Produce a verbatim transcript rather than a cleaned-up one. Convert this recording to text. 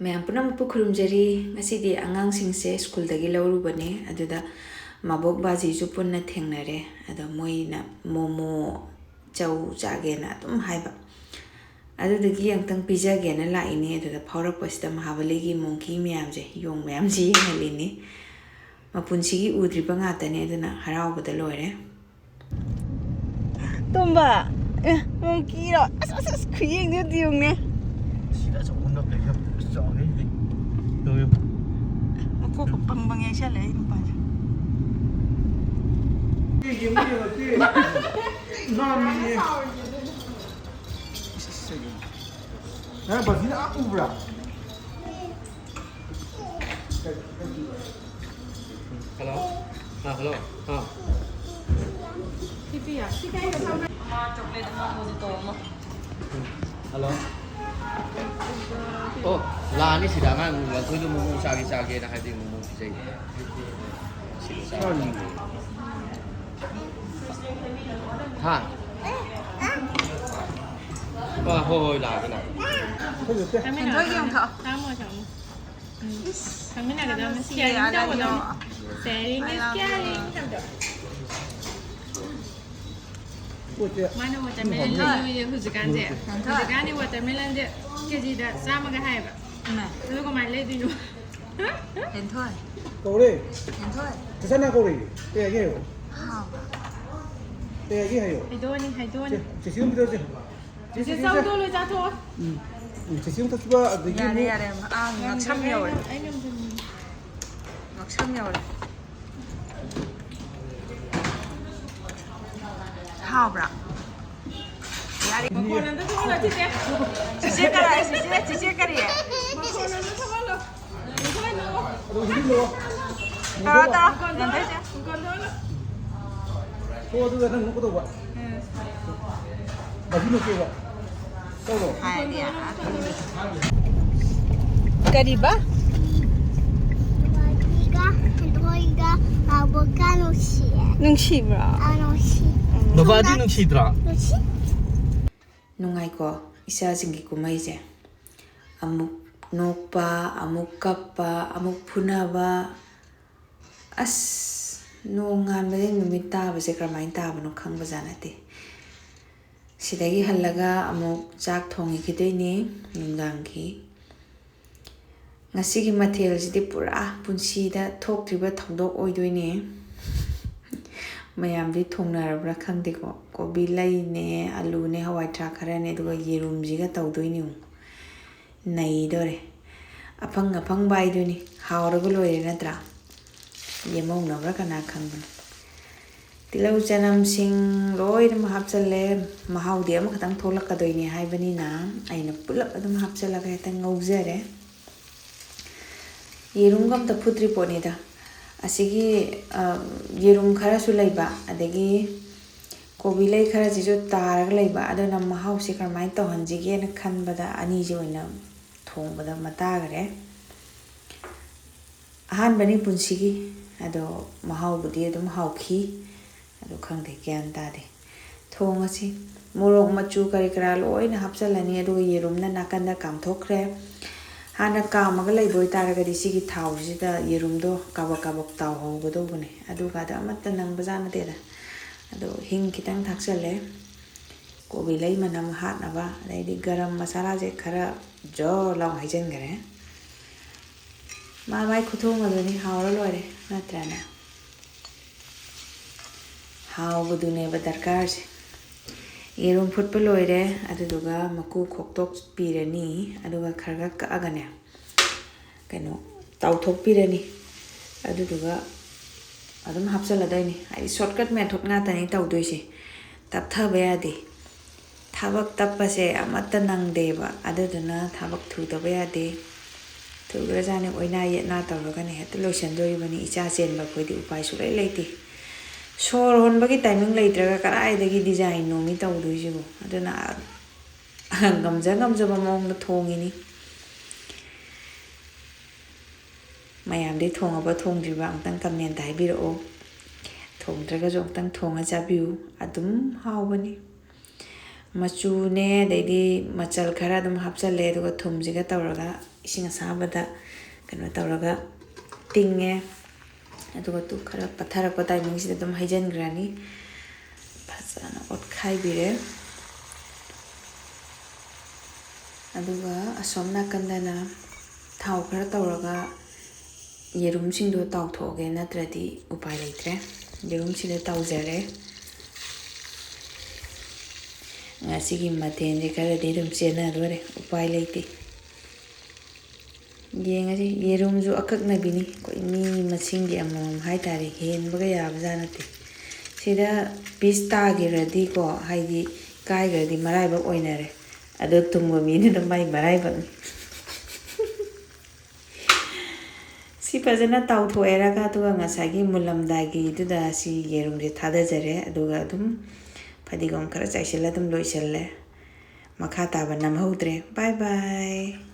ꯃꯌꯥꯝ ꯄꯨꯝꯅꯃꯛꯄꯨ ꯈꯨꯔꯨꯝꯖꯔꯤ꯫ ꯉꯁꯤꯗꯤ ꯑꯉꯥꯡꯁꯤꯡꯁꯦ ꯁ꯭ꯀꯨꯜꯗꯒꯤ ꯂꯧꯔꯨꯕꯅꯦ, ꯑꯗꯨꯗ ꯃꯕꯣꯛ ꯕꯥꯖꯤꯁꯨ ꯄꯨꯟꯅ ꯊꯦꯡꯅꯔꯦ꯫ ꯑꯗꯣ ꯃꯣꯏꯅ ꯃꯣꯃꯣ ꯆꯧ ꯆꯥꯒꯦꯅ ꯑꯗꯨꯝ ꯍꯥꯏꯕ, ꯑꯗꯨꯗꯒꯤ ꯑꯃꯨꯛꯇꯪ ꯄꯤꯖꯒꯦꯅ ꯂꯥꯛꯏꯅꯦ꯫ ꯑꯗꯨꯗ ꯐꯥꯎꯔꯛꯄꯁꯤꯗ ꯃꯍꯥꯕꯂꯤꯒꯤ ꯃꯣꯡꯀꯤ ꯃꯌꯥꯝꯁꯦ, ꯌꯣꯡ ꯃꯌꯥꯝꯁꯦ ꯌꯦꯡꯍꯜꯂꯤꯅꯤ꯫ ꯃꯄꯨꯟꯁꯤꯒꯤ ꯎꯗ꯭ꯔꯤꯕ ꯉꯥꯛꯇꯅꯦ, ꯑꯗꯨꯅ ꯍꯔꯥꯎꯕꯗ ꯂꯣꯏꯔꯦ꯫ ꯇꯣꯝꯕ, ꯑꯦ, ꯃꯣꯡꯀꯤꯔꯣ? ꯑꯁ, ꯑꯁ, ꯑꯁ, ꯈꯨꯌꯦꯡꯗꯨꯗꯤ ꯌꯦꯡꯉꯨꯅꯦ꯫ ꯁꯤꯗ ꯑꯆꯧꯕ ꯑꯃ ꯂꯩ, ꯌꯥꯝ ꯆꯥꯎꯔꯦ꯫ ꯃꯀꯣꯛꯀ ꯄꯪ ꯄꯪ ꯌꯩꯁꯜꯂꯦ ꯑꯩ ꯅꯨꯄꯥꯁꯦ꯫ ꯌꯦꯡꯉꯨ, ꯌꯦꯡꯉꯨ, ꯁꯤ꯫ ꯅꯥꯝꯃꯤꯅꯦ꯫ ꯅꯪ ꯕꯥꯖꯤꯅ ꯑꯥ ꯎꯕ꯭ꯔꯥ? ꯍꯜꯂꯣ꯫ ꯑꯥ, ꯍꯜꯂꯣ꯫ ꯑꯥ꯫ ꯃꯥ ꯆꯣꯀ꯭ꯂꯦꯠ ꯑꯃ, ꯃꯣꯖꯤꯇꯣ ꯑꯃ꯫ ꯍꯜꯂꯣ꯫ ꯑꯣ, ꯂꯥꯛꯑꯅꯤ ꯁꯤꯗ ꯑꯉꯥꯡ ꯂꯟꯊꯣꯏꯗꯣ ꯃꯣꯃꯣ ꯆꯥꯒꯦ ꯆꯥꯒꯦꯅ ꯍꯥꯏꯗꯤ ꯃꯣꯃꯣ ꯄꯤꯖꯩ꯫ ꯁꯤꯗ ꯆꯥꯔꯅꯤ꯫ ꯍꯥ? ꯑꯥ, ꯍꯣꯏ, ꯍꯣꯏ, ꯂꯥꯛꯑꯒꯦ, ꯂꯥꯛꯑꯒꯦ꯫ ꯍꯦꯟꯊꯣꯏꯒꯤ ꯑꯃꯨꯛ ꯊꯛꯑꯣ꯫ ꯊꯝꯃꯣ, ꯊꯝꯃꯣ꯫ ꯎꯝ꯫ ꯏꯁ, ꯈꯪꯃꯤꯟꯅꯒꯗꯕꯅꯤ꯫ ꯅꯨꯡꯁꯤꯌꯦ, ꯁꯤꯌꯥꯔꯤꯡ ꯌꯥꯔꯦ, ꯇꯧꯒꯗꯕꯅꯤ꯫ ꯌꯥꯔꯦ꯫ Sharing is ꯑꯌꯥ꯫ Caring ꯍꯥꯏꯕꯗꯣ꯫ ꯄꯣꯠꯁꯦ ꯃꯥꯅ watermelon ꯍꯥꯎꯕꯅꯦ꯫ ꯂꯩꯌꯣꯌꯦ ꯍꯧꯖꯤꯛꯀꯥꯟꯁꯦ꯫ ꯍꯦꯟꯊꯣꯏ꯫ ꯍꯧꯖꯤꯛꯀꯥꯟꯗꯤ watermelonꯁꯦ ꯀꯦꯖꯤꯗ ꯆꯥꯝꯃꯒ ꯍꯥꯏꯌꯦꯕ꯫ ꯏꯃꯥ꯫ ꯑꯗꯨ ꯀꯃꯥꯏꯅ ꯂꯩꯗꯣꯏꯅꯣ? ꯍꯦꯟꯊꯣꯏ꯫ ꯀꯧꯔꯦ꯫ ꯍꯦꯟꯊꯣꯏ꯫ ꯆꯦꯆꯥꯅ ꯀꯧꯔꯦ꯫ ꯀꯩ ꯍꯥꯏꯒꯦ ꯍꯥꯏꯌꯣ꯫ ꯍꯥꯎꯕ꯫ ꯀꯩ ꯍꯥꯏꯒꯦ ꯍꯥꯏꯌꯣ꯫ ꯍꯩꯗꯣꯛꯑꯅꯤ, ꯍꯩꯗꯣꯛꯑꯅꯤ꯫ ꯆꯦ-, ꯆꯦꯆꯦ ꯑꯃ ꯄꯤꯔꯛꯑꯣꯁꯦ꯫ ꯆꯦꯆꯦ, ꯆꯦꯆꯦ, ꯆꯦꯆꯦ꯫ ꯆꯧꯗꯣ ꯂꯣꯏ ꯆꯥꯊꯣꯛꯑꯣ꯫ ꯎꯝ꯫ ꯎꯝ, ꯆꯦꯆꯦ ꯑꯃꯨꯛ ꯊꯛꯁꯤꯕ, ꯑꯗꯒꯤ ꯌꯥꯔꯦ, ꯑꯃꯨꯛ ꯌꯥꯔꯦ꯫ ꯑꯥ, ꯉꯛꯁꯝ ꯌꯧꯔꯦ꯫ ꯑꯩ ꯉꯝꯖꯅꯤꯡꯉꯤ꯫ ꯉꯛꯁꯝ ꯌꯧꯔꯦ꯫ ꯍꯥꯎꯕ꯭ꯔꯥ? ꯌꯥꯔꯦ꯫ ꯃꯈꯣꯟ ꯑꯝꯇ ꯊꯣꯛꯍꯜꯂꯣ, ꯆꯦꯆꯦ꯫ ꯆꯤꯆꯦ ꯀꯔꯥꯏ? ꯆꯤꯆꯦ, ꯆꯤꯆꯦ ꯀꯔꯤ? ꯃꯈꯣꯟ ꯑꯝꯇ ꯊꯣꯛꯍꯜꯂꯣ꯫ ꯊꯣꯛꯍꯜꯂꯣ꯫ ꯇꯧꯔꯣ, ꯇꯧꯔꯣ꯫ ꯃꯈꯣꯟ ꯊꯣꯛꯍꯜꯂꯣ꯫ ꯌꯥꯝ ꯐꯩ, ꯆꯦ꯫ ꯃꯈꯣꯟ ꯊꯣꯛꯍꯜꯂꯣ꯫ ꯊꯣꯛꯑꯣ, ꯑꯗꯨꯒ ꯅꯪ ꯅꯣꯛꯀꯗꯧꯕ꯫ ꯎꯝ꯫ ꯕꯥꯖꯤ ꯅꯣꯛꯀꯦꯕ꯫ ꯇꯧꯔꯣ꯫ ꯍꯥꯏꯗꯤ ꯌꯥꯔꯦ꯫ ꯀꯔꯤꯕ? ꯕꯥꯖꯤꯒ ꯍꯦꯟꯊꯣꯏꯒ ꯃꯥꯕꯣꯛꯀ ꯅꯨꯡꯁꯤꯌꯦ꯫ ꯅꯨꯡꯁꯤꯕ꯭ꯔꯣ? ꯑꯥ, ꯅꯨꯡꯁꯤ꯫ ꯕꯕꯥꯗꯤ ꯅꯨꯡꯁꯤꯗ꯭ꯔꯣ? ꯅꯨꯡꯁꯤ꯫ ꯅꯨꯡꯉꯥꯏꯀꯣ ꯏꯆꯥꯁꯤꯡꯒꯤ ꯀꯨꯝꯍꯩꯁꯦ꯫ ꯑꯃꯨꯛ ꯅꯣꯛꯄ, ꯑꯃꯨꯛ ꯀꯞꯄ, ꯑꯃꯨꯛ ꯐꯨꯅꯕ꯫ ꯑꯁ, ꯅꯣꯡꯉꯥꯟꯕꯗꯒꯤ ꯅꯨꯃꯤꯠ ꯇꯥꯕꯁꯦ ꯀꯔꯝꯍꯥꯏꯅ ꯇꯥꯕꯅꯣ ꯈꯪꯕꯖꯥꯠ ꯅꯠꯇꯦ꯫ ꯁꯤꯗꯒꯤ ꯍꯜꯂꯒ ꯑꯃꯨꯛ ꯆꯥꯛ ꯊꯣꯡꯈꯤꯗꯣꯏꯅꯤ ꯅꯨꯡꯗꯥꯡꯒꯤ꯫ ꯉꯁꯤꯒꯤ ꯃꯊꯦꯜꯁꯤꯗꯤ ꯄꯨꯔꯥ ꯄꯨꯟꯁꯤꯗ ꯊꯣꯛꯇ꯭ꯔꯤꯕ ꯊꯧꯗꯣꯛ ꯑꯣꯏꯗꯣꯏꯅꯦ꯫ ꯃꯌꯥꯝꯗꯤ ꯊꯣꯡꯅꯔꯕ꯭ꯔꯥ ꯈꯪꯗꯦꯀꯣ꯫ ꯀꯣꯕꯤ ꯂꯩꯅꯦ, ꯑꯂꯨꯅꯦ, ꯍꯋꯥꯏ ꯊ꯭ꯔꯥꯛ ꯈꯔꯅꯦ, ꯑꯗꯨꯒ ꯌꯦꯔꯨꯝꯁꯤꯒ ꯇꯧꯗꯣꯏꯅꯤ꯫ ꯅꯩꯗꯣꯔꯦ꯫ ꯑꯐꯪ ꯑꯐꯪꯕ ꯍꯥꯏꯗꯨꯅꯤ꯫ ꯍꯥꯎꯔꯒ ꯂꯣꯏꯔꯦ ꯅꯠꯇ꯭ꯔꯥ? ꯌꯦꯝꯍꯧꯅꯕ꯭ꯔꯥ ꯀꯅꯥ ꯈꯪꯕꯅꯣ꯫ ꯇꯤꯜꯍꯧ ꯆꯅꯝꯁꯤꯡ ꯂꯣꯏꯅꯃꯛ ꯍꯥꯞꯆꯜꯂꯦ꯫ ꯃꯍꯥꯎꯗꯤ ꯑꯃꯈꯛꯇꯪ ꯊꯣꯛꯂꯛꯀꯗꯣꯏꯅꯦ ꯍꯥꯏꯕꯅꯤꯅ ꯑꯩꯅ ꯄꯨꯂꯞ ꯑꯗꯨꯝ ꯍꯥꯞꯆꯜꯂꯒ ꯍꯦꯛꯇ ꯉꯧꯖꯔꯦ꯫ ꯌꯦꯔꯨꯝꯒ ꯑꯝꯇ ꯐꯨꯠꯇ꯭ꯔꯤ ꯄꯣꯠꯅꯤꯗ꯫ ꯑꯁꯤꯒꯤ, ꯑ, ꯌꯦꯔꯨꯝ ꯈꯔꯁꯨ ꯂꯩꯕ, ꯑꯗꯒꯤ ꯀꯣꯕꯤ ꯂꯩ ꯈꯔꯁꯤꯁꯨ ꯇꯥꯔꯒ ꯂꯩꯕ꯫ ꯑꯗꯨꯅ ꯃꯍꯥꯎꯁꯤ ꯀꯔꯝꯍꯥꯏꯅ ꯇꯧꯍꯟꯁꯤꯒꯦꯅ ꯈꯟꯕꯗ ꯑꯅꯤꯁꯤ ꯑꯣꯏꯅ ꯊꯣꯡꯕꯗ ꯃꯇꯥꯒꯔꯦ꯫ ꯑꯍꯥꯟꯕꯅꯤ ꯄꯨꯟꯁꯤꯒꯤ, ꯑꯗꯣ ꯃꯍꯥꯎꯕꯨꯗꯤ ꯑꯗꯨꯝ ꯍꯥꯎꯈꯤ꯫ ꯑꯗꯣ ꯈꯪꯗꯦ, ꯒ꯭ꯌꯥꯟ ꯇꯥꯗꯦ꯫ ꯊꯣꯡꯉꯁꯤ꯫ ꯃꯣꯔꯣꯛ ꯃꯆꯨ ꯀꯔꯤ ꯀꯔꯥ ꯂꯣꯏꯅ ꯍꯥꯞꯆꯜꯂꯅꯤ, ꯑꯗꯨꯒ ꯌꯦꯔꯨꯝꯅ ꯅꯥꯀꯟꯗ ꯀꯥꯝꯊꯣꯛꯈ꯭ꯔꯦ꯫ ꯍꯥꯟꯅ ꯀꯥꯝꯃꯒ ꯂꯩꯕ ꯑꯣꯏꯇꯥꯔꯒꯗꯤ ꯁꯤꯒꯤ ꯊꯥꯎꯁꯤꯗ ꯌꯦꯔꯨꯝꯗꯣ ꯀꯥꯕꯛ ꯀꯥꯕꯛ ꯇꯥꯎꯍꯧꯒꯗꯧꯕꯅꯦ, ꯑꯗꯨꯒꯗ ꯑꯃꯠꯇ ꯅꯪꯕꯖꯥꯠ ꯅꯠꯇꯦꯗ꯫ ꯑꯗꯣ ꯍꯤꯡ ꯈꯤꯇꯪ ꯊꯥꯛꯆꯜꯂꯦ, ꯀꯣꯕꯤ ꯂꯩ ꯃꯅꯝ ꯍꯥꯠꯅꯕ, ꯑꯗꯩꯗꯤ ꯒꯔꯝ ꯃꯁꯥꯂꯥꯁꯦ ꯈꯔ ꯖꯣꯔ ꯂꯥꯎ ꯍꯩꯖꯤꯟꯈꯔꯦ꯫ ꯃꯥ ꯃꯥꯏ ꯈꯨꯊꯣꯡ ꯑꯗꯨꯅꯤ, ꯍꯥꯎꯔ ꯂꯣꯏꯔꯦ ꯅꯠꯇ꯭ꯔꯅꯦ? ꯍꯥꯎꯕꯗꯨꯅꯦꯕ ꯗꯔꯀꯥꯔꯁꯦ꯫ ꯌꯦꯔꯨꯝ ꯐꯨꯠꯄ ꯂꯣꯏꯔꯦ, ꯑꯗꯨꯗꯨꯒ ꯃꯀꯨ ꯈꯣꯛꯇꯣꯛꯄꯤꯔꯅꯤ, ꯑꯗꯨꯒ ꯈꯔ ꯈꯔ ꯀꯛꯑꯒꯅꯦ, ꯀꯩꯅꯣ, ꯇꯥꯎꯊꯣꯛꯄꯤꯔꯅꯤ꯫ ꯑꯗꯨꯗꯨꯒ ꯑꯗꯨꯝ ꯍꯥꯞꯆꯜꯂꯗꯣꯏꯅꯤ꯫ ꯍꯥꯏꯗꯤ shortcut method ꯉꯥꯛꯇꯅꯤ ꯇꯧꯗꯣꯏꯁꯦ꯫ ꯇꯞꯊꯕ ꯌꯥꯗꯦ꯫ ꯊꯕꯛ ꯇꯞꯄꯁꯦ ꯑꯃꯠꯇ ꯅꯪꯗꯦꯕ, ꯑꯗꯨꯗꯨꯅ ꯊꯕꯛ ꯊꯨꯗꯕ ꯌꯥꯗꯦ꯫ ꯊꯨꯈ꯭ꯔꯖꯥꯠꯅꯤ, ꯑꯣꯏꯅꯥ ꯌꯦꯠꯅꯥ ꯇꯧꯔꯒꯅꯦ ꯍꯦꯛꯇ ꯂꯣꯏꯁꯟꯗꯣꯔꯤꯕꯅꯤ꯫ ꯏꯆꯥ ꯆꯦꯟꯕ ꯑꯩꯈꯣꯏꯗꯤ ꯎꯄꯥꯏ ꯁꯨꯡꯂꯩ ꯂꯩꯇꯦ꯫ ꯁꯣꯔ ꯍꯣꯟꯕꯒꯤ timing ꯂꯩꯇ꯭ꯔꯒ ꯀꯗꯥꯏꯗꯒꯤ design ꯅꯣꯃꯤ ꯇꯧꯗꯣꯏꯁꯤꯕꯨ? ꯑꯗꯨꯅ ꯉꯝꯖ ꯉꯝꯖꯕ ꯃꯑꯣꯡꯗ ꯊꯣꯡꯉꯤꯅꯤ꯫ ꯃꯌꯥꯝꯗꯤ ꯊꯣꯡꯉꯕ ꯊꯣꯡꯗ꯭ꯔꯤꯕ ꯑꯃꯨꯛꯇꯪ comment ꯍꯥꯏꯕꯤꯔꯛꯑꯣ꯫ ꯊꯣꯡꯗ꯭ꯔꯒꯁꯨ ꯑꯃꯨꯛꯇꯪ ꯊꯣꯡꯉ ꯆꯥꯕꯤꯌꯨ, ꯑꯗꯨꯝ ꯍꯥꯎꯕꯅꯤ꯫ ꯃꯆꯨꯅꯦ, ꯑꯗꯩꯗꯤ ꯃꯆꯜ ꯈꯔ ꯑꯗꯨꯝ ꯍꯥꯞꯆꯜꯂꯦ, ꯑꯗꯨꯒ ꯊꯨꯝꯁꯤꯒ ꯇꯧꯔꯒ ꯏꯁꯤꯡ ꯑꯁꯥꯕꯗ ꯀꯩꯅꯣ ꯇꯧꯔꯒ ꯇꯤꯡꯉꯦ꯫ ꯑꯗꯨꯒ ꯇꯨ ꯈꯔ ꯄꯠꯊꯔꯛꯄ ꯇꯥꯏꯃꯤꯡꯁꯤꯗ ꯑꯗꯨꯝ ꯍꯩꯖꯤꯟꯈ꯭ꯔꯅꯤ꯫ ꯐꯖꯅ ꯑꯣꯠꯈꯥꯏꯕꯤꯔꯦ꯫ ꯑꯗꯨꯒ ꯑꯁꯣꯝ ꯅꯥꯀꯟꯗꯅ ꯊꯥꯎ ꯈꯔ ꯇꯧꯔꯒ ꯌꯦꯔꯨꯝꯁꯤꯡꯗꯣ ꯇꯥꯎꯊꯣꯛꯑꯒꯦ, ꯅꯠꯇ꯭ꯔꯗꯤ ꯎꯄꯥꯏ ꯂꯩꯇ꯭ꯔꯦ꯫ ꯌꯦꯔꯨꯝꯁꯤꯗ ꯇꯥꯎꯖꯔꯦ꯫ ꯉꯁꯤꯒꯤ ꯃꯊꯦꯜꯁꯦ ꯈꯔꯗꯤ ꯑꯗꯨꯝ ꯆꯦꯟꯅꯗꯣꯔꯦ, ꯎꯄꯥꯏ ꯂꯩꯇꯦ꯫ ꯌꯦꯡꯉꯁꯤ, ꯌꯦꯔꯨꯝꯁꯨ ꯑꯀꯛꯅꯕꯤꯅꯤ꯫ ꯑꯩꯈꯣꯏ ꯃꯤ ꯃꯁꯤꯡꯒꯤ ꯑꯃꯃꯝ ꯍꯥꯏꯇꯥꯔꯦ, ꯍꯦꯟꯕꯒ ꯌꯥꯕꯖꯥꯠ ꯅꯠꯇꯦ꯫ ꯁꯤꯗ ꯄꯤꯁ ꯇꯥꯈꯤꯕꯗꯤꯀꯣ, ꯍꯥꯏꯗꯤ ꯀꯥꯏꯈ꯭ꯔꯗꯤ ꯃꯔꯥꯏꯕꯛ ꯑꯣꯏꯅꯔꯦ꯫ ꯑꯗꯣ ꯇꯨꯝꯕ ꯃꯤꯗꯨꯅ ꯃꯥꯏ ꯃꯔꯥꯏꯕꯛꯅꯤ꯫ ꯁꯤ ꯐꯖꯅ ꯇꯥꯎꯊꯣꯛꯑꯦꯔꯒ, ꯑꯗꯨꯒ ꯉꯁꯥꯏꯒꯤ ꯃꯨꯜꯂꯝꯗꯥꯏꯒꯤꯗꯨꯗ ꯁꯤ ꯌꯦꯔꯨꯝꯁꯦ ꯊꯥꯗꯖꯔꯦ꯫ ꯑꯗꯨꯒ ꯑꯗꯨꯝ ꯐꯗꯤꯒꯣꯝ ꯈꯔ ꯆꯥꯏꯁꯤꯜꯂ ꯑꯗꯨꯝ ꯂꯣꯏꯁꯤꯜꯂꯦ꯫ ꯃꯈꯥ ꯇꯥꯕ ꯅꯝꯍꯧꯗ꯭ꯔꯦ꯫ ꯕꯥꯏ ꯕꯥꯏ꯫